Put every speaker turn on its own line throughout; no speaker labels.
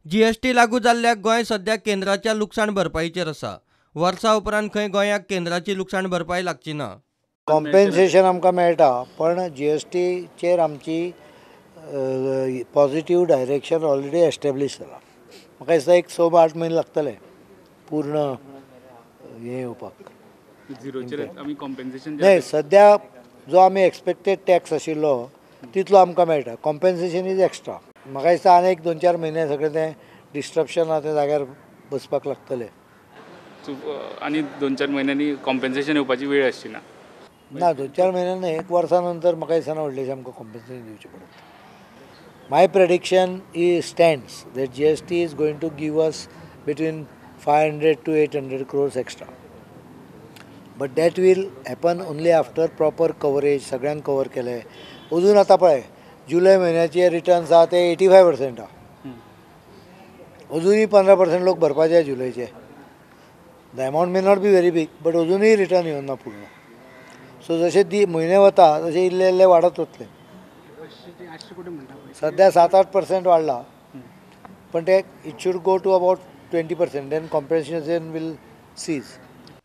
GST लागू जाल्ल्याक गोंय सध्या केंद्राच्या लुकसाण भरपाईचेर आसा. वर्सा उपरांत खंय गोंयाक केंद्राची लुकसाण भरपाई लागची ना.
कॉम्पेन्सेशन आमकां मेळटा, पण जीएसटीचेर आमची पॉझिटिव्ह डायरेक्शन ऑलरेडी एस्टेब्लीश जाला. म्हाका दिसता एक 6-8 म्हयने लागतले पूर्ण हें येवपाक. न्हय, सद्या जो आमी एक्सपेक्टेड टॅक्स आशिल्लो तितलो आमकां मेळटा. Compensation is extra. म्हाका दिसता आनी एक 2-4 म्हयने सगळें तें डिस्ट्रप्शन आहा तें जाग्यार बसपाक लागतलें.
आनी 2-4 म्हयन्यांनी कॉम्पेन्सेशन येवपाची वेळ आसची ना.
ना, 2-4 म्हयन्यां न्हय, एक वर्सा नंतर म्हाका दिसना व्हडलेशें आमकां कॉम्पेन्सेशन दिवचें पडत. My prediction is stands that GST is going to give us between 500 to 800 crores extra. But that will happen only after proper coverage, सगळ्यांक कवर केले. अजून आतां पळय जुलय म्हयन्याचे रिटर्न्स आहा ते 85% आहा. अजूनय 15% लोक भरपाचे जुलयचे. The amount may not be very big, but अजूनय रिटर्न येवना पूर्ण. सो जशे दी म्हयने वता तशे इल्ले इल्ले वाडत वतले. सध्या 7-8% वाडला, पण ते it should go to about 20%, then compensation will cease.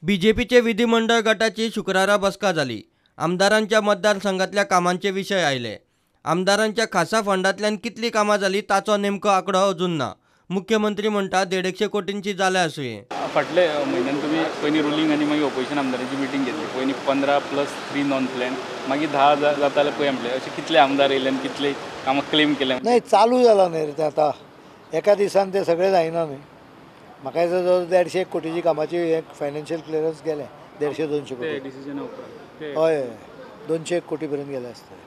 बीजेपीचे विधिमंडळ गटाची शुक्रारा बसका जाली. आमदारांच्या मतदारसंघातल्या कामांचे विशय आयले. आमदारांच्या खासा फंडांतल्यान कितली कामां जाली ताचो नेमको आंकडो अजून ना. मुख्यमंत्री म्हणटा 150 कोटींची जाल्या आसुये.
फाटले म्हयन्यान तुमी पयलीं रुलींग आनी मागीर ओपोजिशन आमदारांची मिटींग घेतली. पयलीं 15 + 3 नॉन प्लॅन, मागीर 10 जाता जाल्यार पळय म्हटलें. अशे कितले आमदार येयले आनी कितले कामां क्लेम केले?
नाही, चालू जाला न्ही रे तें. आतां एका दिसान तें सगळें जायना न्ही. म्हाका दिसता जवळ 150 कोटीची कामाची हें फायनान्शियल क्लियरन्स गेलें, 150-200
ते
कोटी.
डिसिजना उपरांत ते
हय हय, 200 कोटी पर्यंत गेले आसतले.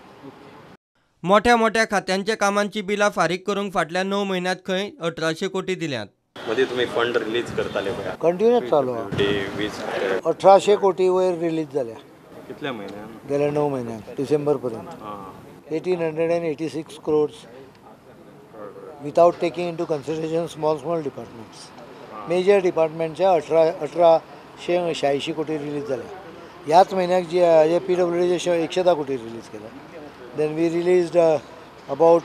मोठ्या मोठ्या खात्यांच्या कामांची बिलां फारीक करूंक फाटल्या 9 म्हयन्यांत खंय 1800 कोटी दिल्यात.
मध्ये तुम्ही फंड रिलीज करताले पळय.
कंटिन्यूस चालू आहा.
ते वीज खातें.
1800 कोटी वयर रिलीज जाल्या.
कितल्या म्हयन्यान?
गेल्या 9 म्हयन्यांत, डिसेंबर पर्यंत. 1886 crores without taking into consideration small small departments. Major डिपार्टमेंटच्या 1886 कोटी रिलीज जाल्या. ह्याच म्हयन्याक जे पीडब्ल्यूडीचे 110 कोटी रिलीज केल्या. Then we released about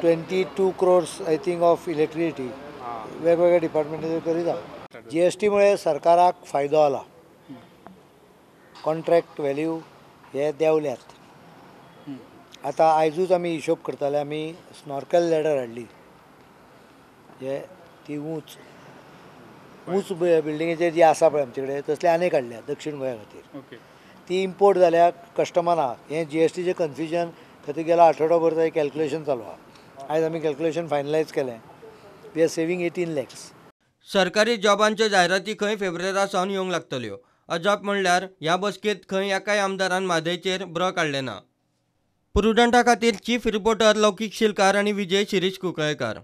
22 crores, I think, of electricity. वेगवेगळ्या डिपार्टमेंटाचेर करीत आहा. जीएसटीमुळे सरकाराक फायदो जाला. कॉन्ट्रॅक्ट व्हॅल्यू हे देंवल्यात. आतां आयजूच आमी हिशोब करताले. आमी स्नॉर्कल लॅडर हाडली, जे ती ऊंच ऊंच बिल्डिंगेचेर जी आसा पळय आमचे कडेन, तसली आनीक हाडल्या दक्षीण गोंया खातीर. ती इम्पोर्ट जाल्या, कस्टमर हें जीएसटीचें कन्फ्युजन खातीर गेला आठवडोभर ताचें कॅल्क्युलेशन चालू आहा. आयज आमी कॅल्क्युलेशन फायनलायज केलें. We are saving 18 lakhs.
सरकारी जॉबांच्यो जायराती खंय फेब्रेरा सावन येवंक लागतल्यो. अजाप म्हणल्यार ह्या बसकेंत खंय एकाय आमदारान म्हादयचेर ब्र काडलें ना. प्रुडंटा खातीर चीफ रिपोर्टर लौकीक शिलकार आनी विजय शिरीष कुंकळयेंकार.